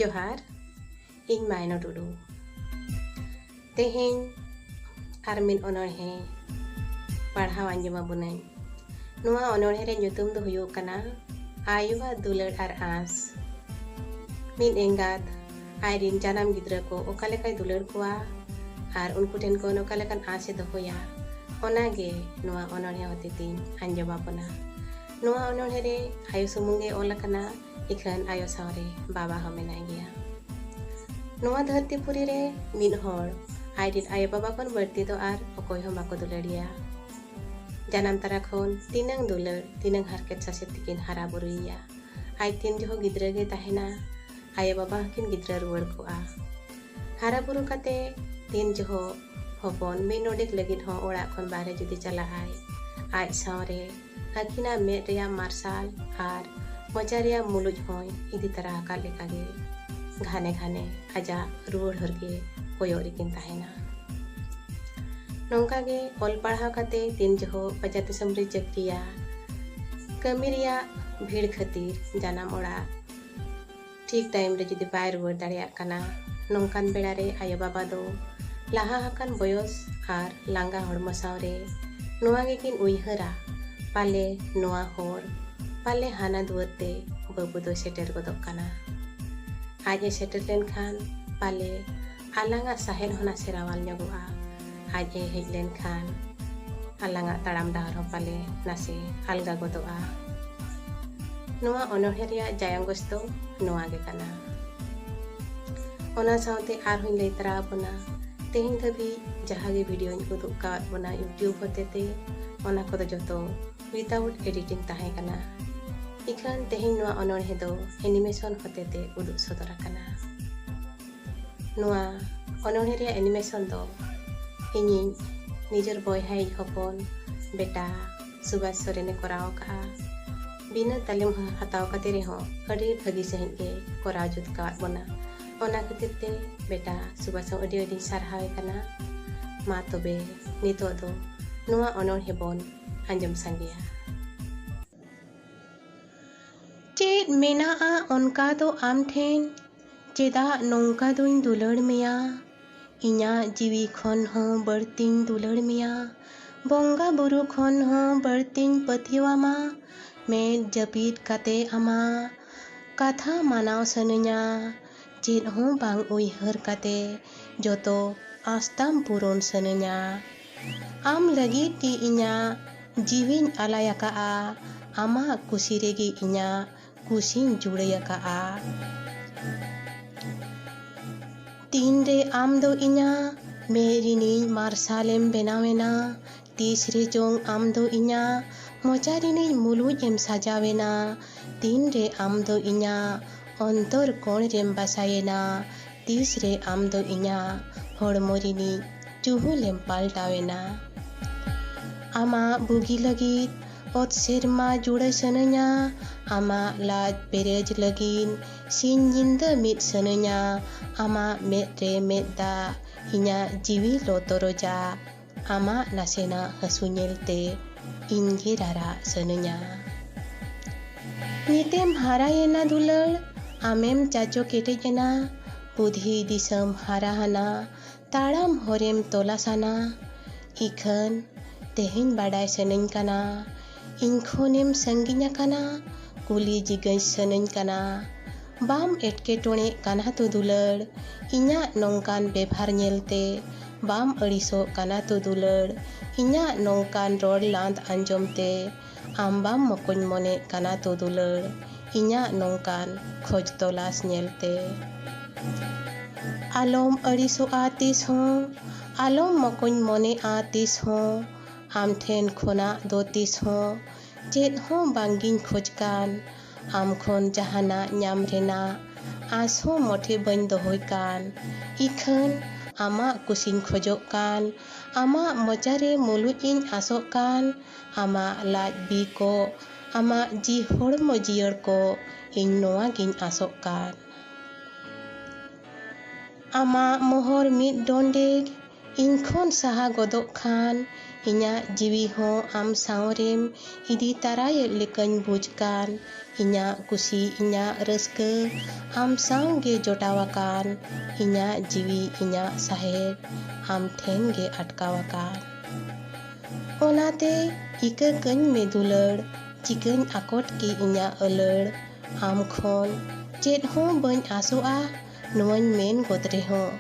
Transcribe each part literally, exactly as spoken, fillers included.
ᱡᱚᱦᱟᱨ, ᱤᱧ ᱢᱟᱭᱱᱚ ᱴᱩᱰᱩ᱾ ᱛᱮᱦᱮᱧ ᱟᱨ ᱢᱤᱫ ᱚᱱᱚᱬᱦᱮ ᱯᱟᱲᱦᱟᱣ ᱟᱸᱡᱚᱢ ᱟᱵᱚᱱᱟᱹᱧ᱾ ᱱᱚᱣᱟ ᱚᱱᱚᱬᱦᱮ ᱨᱮ ᱧᱩᱛᱩᱢ ᱫᱚ ᱦᱩᱭᱩᱜ ᱠᱟᱱᱟ ᱟᱭᱳᱣᱟᱜ ᱫᱩᱞᱟᱹᱲ ᱟᱨ ᱟᱸᱥ᱾ ᱢᱤᱫ ᱮᱸᱜᱟᱛ ᱟᱡᱨᱤᱱ ᱡᱟᱱᱟᱢ ᱜᱤᱫᱽᱨᱟᱹ ᱠᱚ ᱚᱠᱟ ᱞᱮᱠᱟᱭ ᱫᱩᱞᱟᱹᱲ ᱠᱚᱣᱟ ᱟᱨ ᱩᱱᱠᱩ ᱴᱷᱮᱱ ᱠᱷᱚᱱ ᱚᱠᱟ ᱞᱮᱠᱟᱱ ᱟᱸᱥ ᱮ ᱫᱚᱦᱚᱭᱟ, ᱚᱱᱟᱜᱮ ᱱᱚᱣᱟ ᱚᱱᱚᱬᱦᱮ ᱦᱚᱛᱮᱛᱮᱧ ᱟᱸᱡᱚᱢ ᱟᱵᱚᱱᱟ᱾ ᱱᱚᱣᱟ ᱚᱱᱚᱬᱦᱮ ᱨᱮ ᱟᱭᱳ ᱥᱩᱢᱩᱝ ᱜᱮ ᱚᱞ ᱟᱠᱟᱱᱟ, ᱤᱠᱷᱟᱹᱱ ᱟᱭᱳ ᱥᱟᱶᱨᱮ ᱵᱟᱵᱟ ᱦᱚᱸ ᱢᱮᱱᱟᱭ ᱜᱮᱭᱟ᱾ ᱱᱚᱣᱟ ᱫᱷᱟᱹᱨᱛᱤ ᱯᱩᱨᱤ ᱨᱮ ᱢᱤᱫ ᱦᱚᱲ ᱟᱡᱨᱤᱱ ᱟᱭᱳ ᱵᱟᱵᱟ ᱠᱷᱚᱱ ᱵᱟᱹᱲᱛᱤ ᱫᱚ ᱟᱨ ᱚᱠᱚᱭ ᱦᱚᱸ ᱵᱟᱠᱚ ᱫᱩᱞᱟᱹᱲᱤᱭᱟ᱾ ᱡᱟᱱᱟᱢ ᱛᱟᱨᱟ ᱠᱷᱚᱱ ᱛᱤᱱᱟᱹᱝ ᱫᱩᱞᱟᱹᱲ, ᱛᱤᱱᱟᱹᱝ ᱦᱟᱨᱠᱮᱛ ᱥᱟᱥᱮᱛ ᱛᱮᱠᱤᱱ ᱦᱟᱨᱟ ᱵᱩᱨᱩᱭᱮᱭᱟ᱾ ᱟᱡ ᱛᱤᱱ ᱡᱚᱦᱚᱜ ᱜᱤᱫᱽᱨᱟᱹ ᱜᱮ ᱛᱟᱦᱮᱱᱟ, ᱟᱭᱳ ᱵᱟᱵᱟ ᱦᱚᱸᱠᱤᱱ ᱜᱤᱫᱽᱨᱟᱹ ᱨᱩᱣᱟᱹᱲ ᱠᱚᱜᱼᱟ᱾ ᱦᱟᱨᱟ ᱵᱩᱨᱩ ᱠᱟᱛᱮ ᱛᱤᱱ ᱡᱚᱦᱚᱜ ᱦᱚᱯᱚᱱ ᱢᱤᱫ ᱰᱚᱸᱰᱮᱠ ᱞᱟᱹᱜᱤᱫ ᱦᱚᱸ ᱚᱲᱟᱜ ᱠᱷᱚᱱ ᱵᱟᱦᱨᱮ ᱡᱩᱫᱤ ᱪᱟᱞᱟᱜ ᱟᱭ, ᱟᱡ ᱥᱟᱶᱨᱮ ᱟᱹᱠᱤᱱᱟᱜ ᱢᱮᱫ ᱨᱮᱭᱟᱜ ᱢᱟᱨᱥᱟᱞ ᱟᱨ ᱢᱚᱪᱟ ᱨᱮᱭᱟᱜ ᱢᱩᱞᱩᱡ ᱦᱚᱸᱭ ᱤᱫᱤ ᱛᱟᱨᱟ ᱟᱠᱟᱫ ᱞᱮᱠᱟᱜᱮ ᱜᱷᱟᱱᱮ ᱜᱷᱟᱱᱮ ᱟᱡᱟᱜ ᱨᱩᱣᱟᱹᱲ ᱦᱚᱨ ᱜᱮ ᱠᱚᱭᱚᱜ ᱨᱮᱠᱤᱱ ᱛᱟᱦᱮᱱᱟ᱾ ᱱᱚᱝᱠᱟ ᱜᱮ ᱚᱞ ᱯᱟᱲᱦᱟᱣ ᱠᱟᱛᱮ ᱛᱤᱱ ᱡᱚᱦᱚᱜ ᱵᱟᱡᱟᱨ ᱫᱤᱥᱚᱢ ᱨᱮ ᱪᱟᱹᱠᱨᱤᱭᱟ, ᱠᱟᱹᱢᱤ ᱨᱮᱭᱟᱜ ᱵᱷᱤᱲ ᱠᱷᱟᱹᱛᱤᱨ ᱡᱟᱱᱟᱢ ᱚᱲᱟᱜ ᱴᱷᱤᱠ ᱴᱟᱭᱤᱢ ᱨᱮ ᱡᱩᱫᱤ ᱵᱟᱭ ᱨᱩᱣᱟᱹᱲ ᱫᱟᱲᱮᱭᱟᱜ ᱠᱟᱱᱟ, ᱱᱚᱝᱠᱟᱱ ᱵᱮᱲᱟ ᱨᱮ ᱟᱭᱳ ᱵᱟᱵᱟ ᱫᱚ ᱞᱟᱦᱟ ᱟᱠᱟᱱ ᱵᱚᱭᱚᱥ ᱟᱨ ᱞᱟᱸᱜᱟ ᱦᱚᱲᱢᱚ ᱥᱟᱶᱨᱮ ᱱᱚᱣᱟ ᱜᱮᱠᱤᱱ ᱩᱭᱦᱟᱹᱨᱟ, ᱯᱟᱞᱮ ᱱᱚᱣᱟ ᱦᱚᱨ, ᱯᱟᱞᱮ ᱦᱟᱱᱟ ᱫᱩᱣᱟᱹᱨ ᱛᱮ ᱵᱟᱹᱵᱩ ᱫᱚ ᱥᱮᱴᱮᱨ ᱜᱚᱫᱚᱜ ᱠᱟᱱᱟ᱾ ᱟᱡ ᱮ ᱥᱮᱴᱮᱨ ᱞᱮᱱᱠᱷᱟᱱ ᱯᱟᱞᱮ ᱟᱞᱟᱝᱟᱜ ᱥᱟᱦᱮᱫ ᱦᱚᱸ ᱱᱟᱥᱮ ᱨᱟᱣᱟᱞ ᱧᱚᱜᱚᱜᱼᱟ᱾ ᱟᱡ ᱮ ᱦᱮᱡ ᱞᱮᱱᱠᱷᱟᱱ ᱟᱞᱟᱝᱟᱜ ᱛᱟᱲᱟᱢ ᱰᱟᱦᱟᱨ ᱦᱚᱸ ᱯᱟᱞᱮ ᱱᱟᱥᱮ ᱟᱞᱜᱟ ᱜᱚᱫᱚᱜᱼᱟ᱾ ᱱᱚᱣᱟ ᱚᱱᱚᱬᱦᱮ ᱨᱮᱭᱟᱜ ᱡᱟᱭᱚᱝ ᱜᱚᱥ ᱫᱚ ᱱᱚᱣᱟ ᱜᱮ ᱠᱟᱱᱟ᱾ ᱚᱱᱟ ᱥᱟᱶᱛᱮ ᱟᱨᱦᱚᱸᱧ ᱞᱟᱹᱭ ᱛᱟᱨᱟ ᱟᱵᱚᱱᱟ, ᱛᱮᱦᱮᱧ ᱫᱷᱟᱹᱵᱤᱡ ᱡᱟᱦᱟᱸ ᱜᱮ ᱵᱷᱤᱰᱤᱭᱳᱧ ᱩᱫᱩᱜ ᱟᱠᱟᱫ ᱵᱚᱱᱟ YouTube ᱦᱚᱛᱮᱛᱮ, ᱚᱱᱟ ᱠᱚᱫᱚ ᱡᱚᱛᱚ without editing ᱛᱟᱦᱮᱸ ᱠᱟᱱᱟ᱾ ᱤᱠᱷᱟᱹᱱ ᱛᱮᱦᱮᱧ ᱱᱚᱣᱟ ᱚᱱᱚᱬᱦᱮ ᱫᱚ animation ᱦᱚᱛᱮᱛᱮ ᱩᱫᱩᱜ ᱥᱚᱫᱚᱨ ᱟᱠᱟᱱᱟ᱾ ᱱᱚᱣᱟ ᱚᱱᱚᱬᱦᱮ ᱨᱮᱭᱟᱜ animation ᱫᱚ ᱤᱧᱤᱡ ᱱᱤᱡᱮᱨ ᱵᱚᱭᱦᱟᱭᱤᱡ ᱦᱚᱯᱚᱱ ᱵᱮᱴᱟ ᱥᱩᱵᱷᱟᱥ ᱥᱚᱨᱮᱱᱮ ᱠᱚᱨᱟᱣ ᱟᱠᱟᱫᱼᱟ᱾ ᱵᱤᱱᱟᱹ ᱛᱟᱹᱞᱤᱢ ᱦᱟᱛᱟᱣ ᱠᱟᱛᱮ ᱨᱮᱦᱚᱸ ᱟᱹᱰᱤ ᱵᱷᱟᱹᱜᱤ ᱥᱟᱺᱦᱤᱡ ᱜᱮ ᱠᱚᱨᱟᱣ ᱡᱩᱛ ᱟᱠᱟᱫ ᱵᱚᱱᱟ᱾ ᱚᱱᱟ ᱠᱷᱟᱹᱛᱤᱨ ᱛᱮ ᱵᱮᱴᱟ ᱥᱩᱵᱷᱟᱥ ᱦᱚᱸ ᱟᱹᱰᱤ ᱟᱹᱰᱤᱧ ᱥᱟᱨᱦᱟᱣᱮ ᱠᱟᱱᱟ᱾ ᱢᱟ ᱛᱚᱵᱮ ᱱᱤᱛᱚᱜ ᱫᱚ ᱱᱚᱣᱟ ᱚᱱᱚᱬᱦᱮ ᱵᱚᱱ ᱟᱸᱡᱚᱢ ᱥᱟᱸᱜᱮᱭᱟ᱾ ᱪᱮᱫ ᱢᱮᱱᱟᱜᱼᱟ ᱚᱱᱠᱟ ᱫᱚ ᱟᱢ ᱴᱷᱮᱱ? ᱪᱮᱫᱟᱜ ᱱᱚᱝᱠᱟ ᱫᱩᱧ ᱫᱩᱞᱟᱹᱲ ᱢᱮᱭᱟ? ᱤᱧᱟᱜ ᱡᱤᱣᱤ ᱠᱷᱚᱱ ᱦᱚᱸ ᱵᱟᱹᱲᱛᱤᱧ ᱫᱩᱞᱟᱹᱲ ᱢᱮᱭᱟ᱾ ᱵᱚᱸᱜᱟ ᱵᱩᱨᱩ ᱠᱷᱚᱱ ᱦᱚᱸ ᱵᱟᱹᱲᱛᱤᱧ ᱯᱟᱹᱛᱭᱟᱹᱣᱟᱢᱟ᱾ ᱢᱮᱫ ᱡᱟᱹᱯᱤᱫ ᱠᱟᱛᱮ ᱟᱢᱟᱜ ᱠᱟᱛᱷᱟ ᱢᱟᱱᱟᱣ ᱥᱟᱱᱟᱧᱟ᱾ ᱪᱮᱫ ᱦᱚᱸ ᱵᱟᱝ ᱩᱭᱦᱟᱹᱨ ᱠᱟᱛᱮ ᱡᱚᱛᱚ ᱟᱥᱛᱟᱢ ᱯᱩᱨᱩᱱ ᱥᱟᱱᱟᱧᱟ᱾ ᱟᱢ ᱞᱟᱹᱜᱤᱫ ᱜᱮ ᱤᱧᱟᱜ ᱡᱤᱣᱤᱧ ᱟᱞᱟᱭ ᱟᱠᱟᱫᱼᱟ᱾ ᱟᱢᱟᱜ ᱠᱩᱥᱤ ᱨᱮᱜᱮ ᱤᱧᱟᱜ ᱠᱩᱥᱤᱧ ᱡᱩᱲᱟᱹᱭ ᱟᱠᱟᱫᱼᱟ᱾ ᱛᱤᱱᱨᱮ ᱟᱢ ᱫᱚ ᱤᱧᱟᱜ ᱢᱮᱫ ᱨᱤᱱᱤᱡ ᱢᱟᱨᱥᱟᱞᱮᱢ ᱵᱮᱱᱟᱣᱮᱱᱟ, ᱛᱤᱥ ᱨᱮ ᱪᱚᱝ ᱟᱢ ᱫᱚ ᱤᱧᱟᱜ ᱢᱚᱪᱟ ᱨᱤᱱᱤᱡ ᱢᱩᱞᱩᱡ ᱮᱢ ᱥᱟᱡᱟᱣᱮᱱᱟ, ᱛᱤᱱᱨᱮ ᱟᱢ ᱫᱚ ᱤᱧᱟᱜ ᱚᱱᱛᱚᱨ ᱠᱚᱬ ᱨᱮᱢ ᱵᱟᱥᱟᱭᱮᱱᱟ, ᱛᱤᱥ ᱨᱮ ᱟᱢ ᱫᱚ ᱤᱧᱟᱜ ᱦᱚᱲᱢᱚ ᱨᱤᱱᱤᱡ ᱪᱩᱦᱩᱞᱮᱢ ᱯᱟᱞᱴᱟᱣᱮᱱᱟ᱾ ᱟᱢᱟᱜ ᱵᱩᱜᱤ ᱞᱟᱹᱜᱤᱫ ᱚᱛ ᱥᱮᱨᱢᱟ ᱡᱩᱲᱟᱹ ᱥᱟᱱᱟᱧᱟ, ᱟᱢᱟᱜ ᱞᱟᱡ ᱯᱮᱨᱮᱡ ᱞᱟᱹᱜᱤᱫ ᱥᱤᱧ ᱧᱤᱫᱟᱹ ᱢᱤᱫ ᱥᱟᱱᱟᱧᱟ, ᱟᱢᱟᱜ ᱢᱮᱫ ᱨᱮ ᱢᱮᱫ ᱫᱟᱜ ᱤᱧᱟᱜ ᱡᱤᱣᱤ ᱞᱚ ᱛᱚᱨᱚᱡᱟ, ᱟᱢᱟᱜ ᱱᱟᱥᱮᱱᱟᱜ ᱦᱟᱹᱥᱩ ᱧᱮᱞᱛᱮ ᱤᱧ ᱜᱮ ᱨᱟᱨᱟᱜ ᱥᱟᱱᱟᱧᱟ᱾ ᱱᱤᱛᱮᱢ ᱦᱟᱨᱟᱭᱮᱱᱟ ᱫᱩᱞᱟᱹᱲ, ᱟᱢᱮᱢ ᱪᱟᱪᱚ ᱠᱮᱴᱮᱡ ᱮᱱᱟ, ᱵᱩᱫᱷᱤ ᱫᱤᱥᱟᱹᱢ ᱦᱟᱨᱟ ᱦᱟᱱᱟ, ᱛᱟᱲᱟᱢ ᱦᱚᱨᱮᱢ ᱛᱚᱞᱟᱥ ᱟᱱᱟ᱾ ᱤᱠᱷᱟᱹᱱ ᱛᱮᱦᱮᱧ ᱵᱟᱰᱟᱭ ᱥᱟᱱᱟᱧ ᱠᱟᱱᱟ, ᱤᱧ ᱠᱷᱚᱱᱮᱢ ᱥᱟᱺᱜᱤᱧ ᱟᱠᱟᱱᱟ, ᱠᱩᱞᱤ ᱡᱤᱜᱟᱹᱧ ᱥᱟᱱᱟᱧ ᱠᱟᱱᱟ᱾ ᱵᱟᱢ ᱮᱴᱠᱮᱴᱚᱬᱮᱜ ᱠᱟᱱᱟ ᱛᱚ ᱫᱩᱞᱟᱹᱲ, ᱤᱧᱟᱜ ᱱᱚᱝᱠᱟᱱ ᱵᱮᱵᱷᱟᱨ ᱧᱮᱞᱛᱮ? ᱵᱟᱢ ᱟᱹᱲᱤᱥᱚᱜ ᱠᱟᱱᱟ ᱛᱚ ᱫᱩᱞᱟᱹᱲ, ᱤᱧᱟᱜ ᱱᱚᱝᱠᱟᱱ ᱨᱚᱲ ᱞᱟᱸᱫ ᱟᱸᱡᱚᱢ ᱛᱮ? ᱟᱢ ᱵᱟᱢ ᱢᱚᱠᱚᱧ ᱢᱚᱱᱮᱜ ᱠᱟᱱᱟ ᱛᱚ ᱫᱩᱞᱟᱹᱲ, ᱤᱧᱟᱜ ᱱᱚᱝᱠᱟᱱ ᱠᱷᱚᱡᱽ ᱛᱚᱞᱟᱥ ᱧᱮᱞᱛᱮ? ᱟᱞᱚᱢ ᱟᱹᱲᱤᱥᱚᱜᱼᱟ ᱛᱤᱥ ᱦᱚᱸ, ᱟᱞᱚᱢ ᱢᱚᱠᱚᱧ ᱢᱚᱱᱮᱜᱼᱟ ᱛᱤᱥ ᱦᱚᱸ᱾ ᱟᱢ ᱴᱷᱮᱱ ᱠᱷᱚᱱᱟᱜ ᱫᱚ ᱛᱤᱥ ᱦᱚᱸ ᱪᱮᱫ ᱦᱚᱸ ᱵᱟᱝᱜᱤᱧ ᱠᱷᱚᱡᱽ ᱠᱟᱱ᱾ ᱟᱢ ᱠᱷᱚᱱ ᱡᱟᱦᱟᱱᱟᱜ ᱧᱟᱢ ᱨᱮᱱᱟᱜ ᱟᱸᱥ ᱦᱚᱸ ᱢᱚᱴᱷᱮ ᱵᱟᱹᱧ ᱫᱚᱦᱚᱭ ᱠᱟᱱ᱾ ᱤᱠᱷᱟᱹᱱ ᱟᱢᱟᱜ ᱠᱩᱥᱤᱧ ᱠᱷᱚᱡᱚᱜ ᱠᱟᱱ, ᱟᱢᱟᱜ ᱢᱚᱪᱟᱨᱮ ᱢᱩᱞᱩᱡ ᱤᱧ ᱟᱥᱚᱜ ᱠᱟᱱ, ᱟᱢᱟᱜ ᱞᱟᱡ ᱵᱤ ᱠᱚᱜ, ᱟᱢᱟᱜ ᱡᱤ ᱦᱚᱲᱢᱚ ᱡᱤᱭᱟᱹᱲ ᱠᱚᱜ, ᱤᱧ ᱱᱚᱣᱟ ᱜᱤᱧ ᱟᱥᱚᱜ ᱠᱟᱱ᱾ ᱟᱢᱟᱜ ᱢᱚᱦᱚᱨ ᱢᱤᱫ ᱰᱚᱸᱰᱮᱠ ᱤᱧ ᱠᱷᱚᱱ ᱥᱟᱦᱟ ᱜᱚᱫᱚᱜ ᱠᱷᱟᱱ, ᱤᱧᱟᱹᱜ ᱡᱤᱣᱤ ᱦᱚᱸ ᱟᱢ ᱥᱟᱶ ᱨᱮᱢ ᱤᱫᱤ ᱛᱟᱨᱟᱭᱮᱫ ᱞᱮᱠᱟᱧ ᱵᱩᱡᱽ ᱠᱟᱱ᱾ ᱤᱧᱟᱹᱜ ᱠᱩᱥᱤ, ᱤᱧᱟᱹᱜ ᱨᱟᱹᱥᱠᱟᱹ ᱟᱢ ᱥᱟᱶ ᱜᱮ ᱡᱚᱴᱟᱣ ᱟᱠᱟᱱ᱾ ᱤᱧᱟᱹᱜ ᱡᱤᱣᱤ, ᱤᱧᱟᱹᱜ ᱥᱟᱦᱮᱫ ᱟᱢ ᱴᱷᱮᱱ ᱜᱮ ᱟᱴᱠᱟᱣ ᱟᱠᱟᱱ᱾ ᱚᱱᱟᱛᱮ ᱤᱠᱟᱹ ᱠᱟᱹᱧ ᱢᱮ ᱫᱩᱞᱟᱹᱲ, ᱪᱤᱠᱟᱹᱧ ᱟᱠᱚᱴ ᱠᱮ ᱤᱧᱟᱹᱜ ᱟᱹᱞᱟᱹᱲ᱾ ᱟᱢ ᱠᱷᱚᱱ ᱪᱮᱫ ᱦᱚᱸ ᱵᱟᱹᱧ ᱟᱥᱚᱜᱼᱟ, ᱱᱚᱣᱟᱧ ᱢᱮᱱ ᱜᱚᱫ ᱨᱮᱦᱚᱸ᱾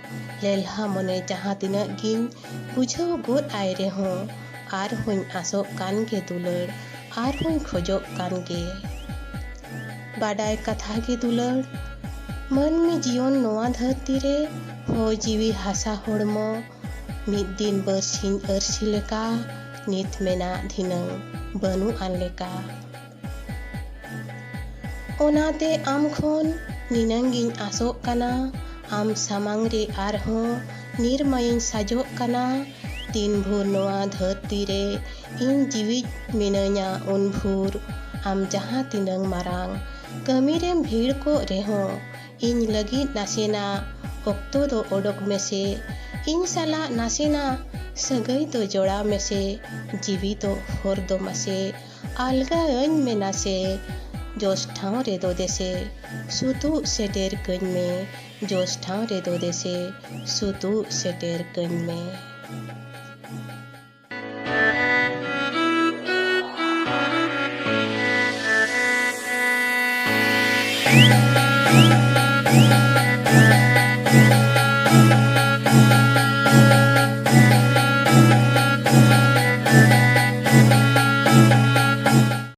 ᱞᱮᱞᱦᱟ ᱢᱚᱱᱮ ᱡᱟᱦᱟᱸ ᱛᱤᱱᱟᱹᱜ ᱜᱤᱧ ᱵᱩᱡᱷᱟᱹᱣ ᱜᱚᱫ ᱟᱭ ᱨᱮᱦᱚᱸ, ᱟᱨᱦᱚᱸᱧ ᱟᱥᱚᱜ ᱠᱟᱱ ᱜᱮ ᱫᱩᱞᱟᱹᱲ, ᱟᱨᱦᱚᱸᱧ ᱠᱷᱚᱡᱚᱜ ᱠᱟᱱ ᱜᱮ᱾ ᱵᱟᱰᱟᱭ ᱠᱟᱛᱷᱟ ᱜᱮ ᱫᱩᱞᱟᱹᱲ, ᱢᱟᱹᱱᱢᱤ ᱡᱤᱭᱚᱱ ᱱᱚᱣᱟ ᱫᱷᱟᱹᱨᱛᱤ ᱨᱮ ᱦᱚᱭ ᱡᱤᱣᱤ ᱦᱟᱥᱟ ᱦᱚᱲᱢᱚ, ᱢᱤᱫ ᱫᱤᱱ ᱵᱟᱹᱨᱥᱤᱧ ᱟᱹᱨᱥᱤ ᱞᱮᱠᱟ, ᱱᱤᱛ ᱢᱮᱱᱟᱜ ᱫᱷᱤᱱᱟᱹᱝ ᱵᱟᱹᱱᱩᱜ ᱟᱱ ᱞᱮᱠᱟ᱾ ᱚᱱᱟᱛᱮ ᱟᱢ ᱠᱷᱚᱱ ᱱᱤᱱᱟᱹᱝ ᱜᱤᱧ ᱟᱥᱚᱜ ᱠᱟᱱᱟ, ᱟᱢ ᱥᱟᱢᱟᱝ ᱨᱮ ᱟᱨᱦᱚᱸ ᱱᱤᱨᱢᱟᱭᱟᱹᱧ ᱥᱟᱡᱚᱜ ᱠᱟᱱᱟ᱾ ᱛᱤᱱ ᱵᱷᱳᱨ ᱱᱚᱣᱟ ᱫᱷᱟᱹᱨᱛᱤ ᱨᱮ ᱤᱧ ᱡᱤᱣᱤᱡ ᱢᱤᱱᱟᱹᱧᱟ, ᱩᱱ ᱵᱷᱳᱨ ᱟᱢ ᱡᱟᱦᱟᱸ ᱛᱤᱱᱟᱹᱝ ᱢᱟᱨᱟᱝ ᱠᱟᱹᱢᱤ ᱨᱮᱢ ᱵᱷᱤᱲ ᱠᱚᱜ ᱨᱮᱦᱚᱸ, ᱤᱧ ᱞᱟᱹᱜᱤᱫ ᱱᱟᱥᱮᱱᱟᱜ ᱚᱠᱛᱚ ᱫᱚ ᱚᱰᱚᱠ ᱢᱮᱥᱮ, ᱤᱧ ᱥᱟᱞᱟᱜ ᱱᱟᱥᱮᱱᱟᱜ ᱥᱟᱹᱜᱟᱹᱭ ᱫᱚ ᱡᱚᱲᱟᱣ ᱢᱮᱥᱮ, ᱡᱤᱣᱤ ᱫᱚ ᱦᱚᱨ ᱫᱚ ᱢᱟᱥᱮ ᱟᱞᱜᱟᱣᱟᱹᱧ ᱢᱮ ᱱᱟᱥᱮ᱾ ᱡᱚᱥ ᱴᱷᱟᱶ ᱨᱮᱫᱚ ᱫᱮᱥᱮ ᱥᱩᱛᱩᱜ ᱥᱮᱴᱮᱨ ᱠᱟᱹᱧ ᱢᱮ, ᱡᱚᱥ ᱴᱷᱟᱶ ᱨᱮᱫᱚ ᱫᱮᱥᱮ ᱥᱩᱛᱩᱜ ᱥᱮᱴᱮᱨ ᱠᱟᱹᱧ ᱢᱮ᱾